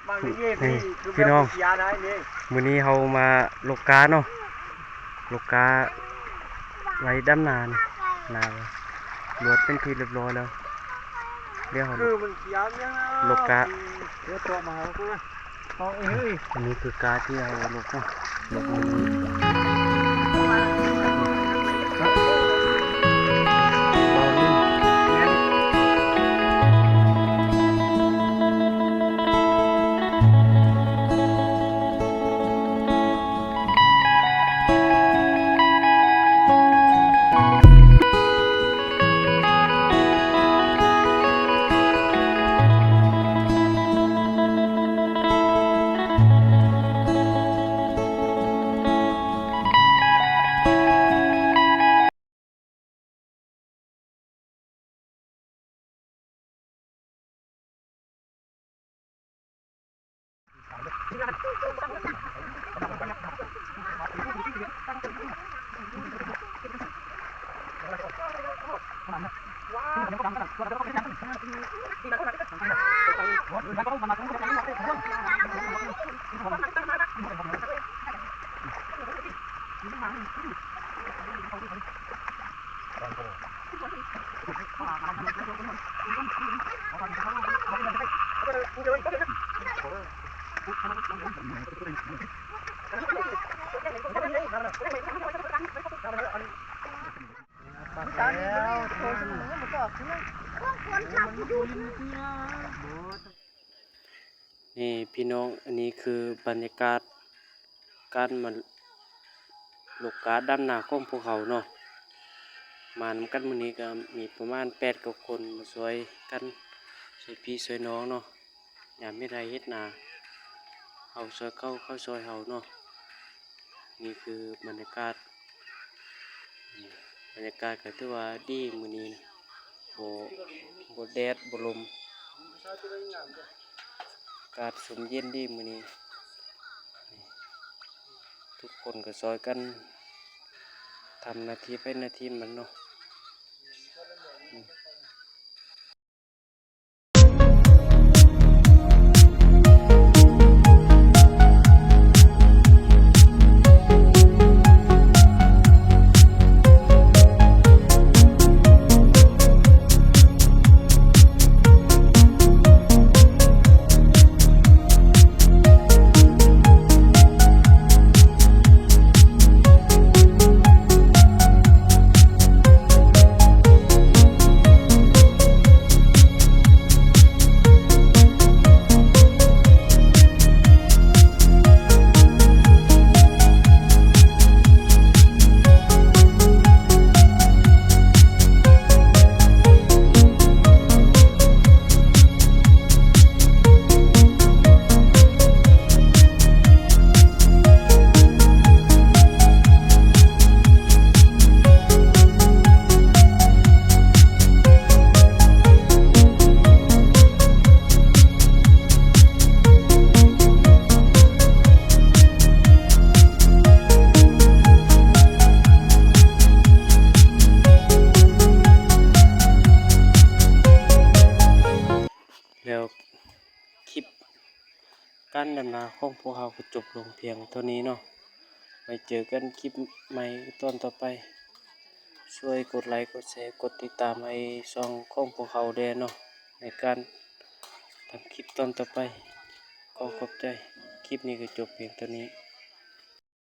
ນີ້ພີ່ນ້ອງ ມື້ນີ້ເຮົາມາຫຼົກກ້າເນາະ ຫຼົກກ້າໄວ້ດຳນານີ້ ນາລວດເປັນທີ່ຮຽບຮ້ອຍແລ້ວ ດຽວເຮົາຫຼົກກ້າ ອັນນີ້ຄືກ້າທີ່ເຮົາຫຼົກເນາະ ຫຼົກມື້ນີ້. ນີ້ພີ່ນ້ອງ ອັນນີ້ຄືບັນຍາກາດ ການມາຫຼົກກ້າດຳນາຂອງພວກເຮົາເນາະ ມານຳກັນມື້ນີ້ກໍມີປະມານແປດເກົ້າຄົນ ມາຊ່ວຍກັນ ຊ່ວຍພີ່ຊ່ວຍນ້ອງເນາະ ຍາມເຮັດໄຮ່ເຮັດນາ ເຮົາຊ່ວຍເຂົາ ເຂົາຊ່ວຍເຮົາເນາະ. ນີ້ຄືບັນຍາກາດ ບັນຍາກາດກໍຖືວ່າດີມື້ນີ້ນະ ບໍ່ ບໍ່ແດດບໍ່ລົມ ອາກາດຊຸ່ມເຢັນດີມື້ນີ້ ທຸກຄົນກໍຊ່ອຍກັນທຳໜ້າທີ່ໃຜໜ້າທີ່ມັນເນາະ.ແລ້ວຄລິບການດຳນາຂອງພວກເຮົາກໍຈົບລົງພຽງເທົ່ານີ້ເນາະ. ໄວ້ເຈີກັນຄລິບໃໝ່ຕອນຕໍ່ໄປ. ຊ່ວຍກົດໄລ ກົດແຊ ກົດຕິດຕາມໃຫ້ຊ່ອງຂອງພວກເຮົາແດ່ເນາະ ໃນການທຳຄລິບຕອນຕໍ່ໄປ. ຂໍຂອບໃຈ. ຄລິບນີ້ກໍຈົບພຽງເທົ່ານີ້.